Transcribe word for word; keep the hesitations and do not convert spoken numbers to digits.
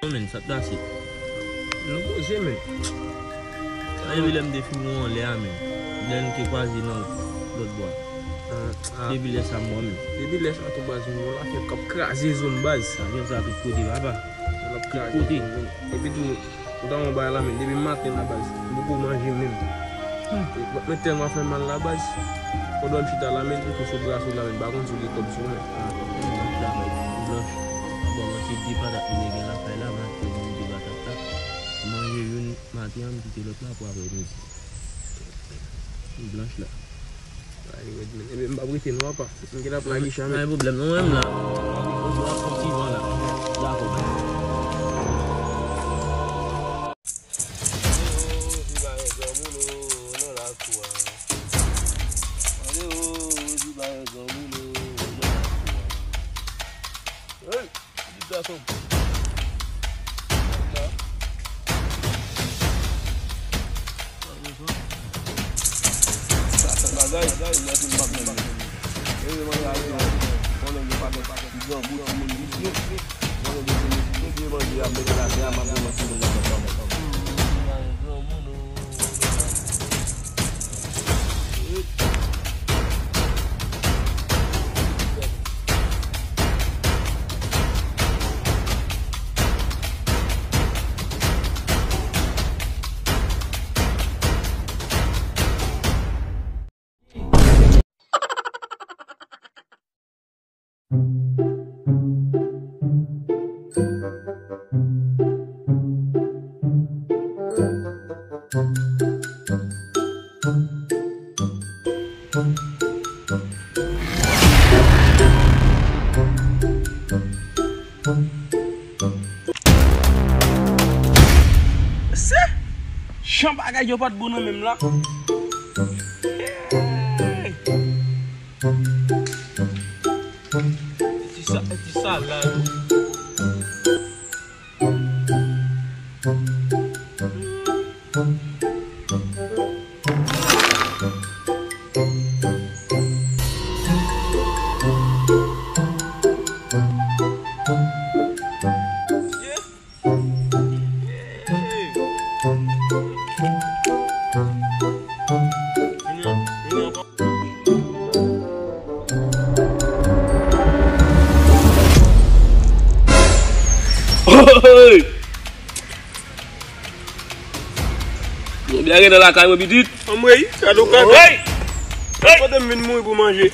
Non, men, sa t ase. Nou poze, men. Sa depi lè m te fin ou anlè a, men. Lè n te kwaze nan lòt bò a. Ah, ah. Depi lè sa m wè, men. Depi lè sa tou baz, m wè l ap fè k ap kraze zo m baz. Avyon sa tout kote, papa. L ap kraze zo m. Epi tou, ou ta wè yon bagay la, men. Depi maten la baz, m poko manje menm. Hmm. E, mwen tèlman fè mal la baz. Pandan m chita la, men, m tou sou bras ou la, men, m pa konn si w gen kòb sou mwen. Ah, blanch. Bon, mwen se de patat mwen te gen lakay la, m achte mwen de patat la. M manje youn maten an, m kite lòt la pou aprè midi. Blanch la. Ay, rèd, men. Ebyen, m p ap rete non, papa. M gen ap lage chan, men. Pa gen pwoblèm non, menm la. Ou ap fè ti van la. Dakò. Hey! Ti gason. Sa, sa bagay, sa bagay, m ap mande. E, mwen, a, yo, konnen yo pa gen, pa gen, ti grangou, ti moun visye. Konnen yo se mesye, mesye, manje, ap mete la, se a, m ap mete moun nan, nan, nan. Se jan bagay yo pa t bon nan menm la. Hey! Ti sa, ti sa la yo. Hey! Yon byen gen nan lakay mwen, pitit. Anmwey, gade w kaka. Hey! Hey! Kote m vin mouri pou manje?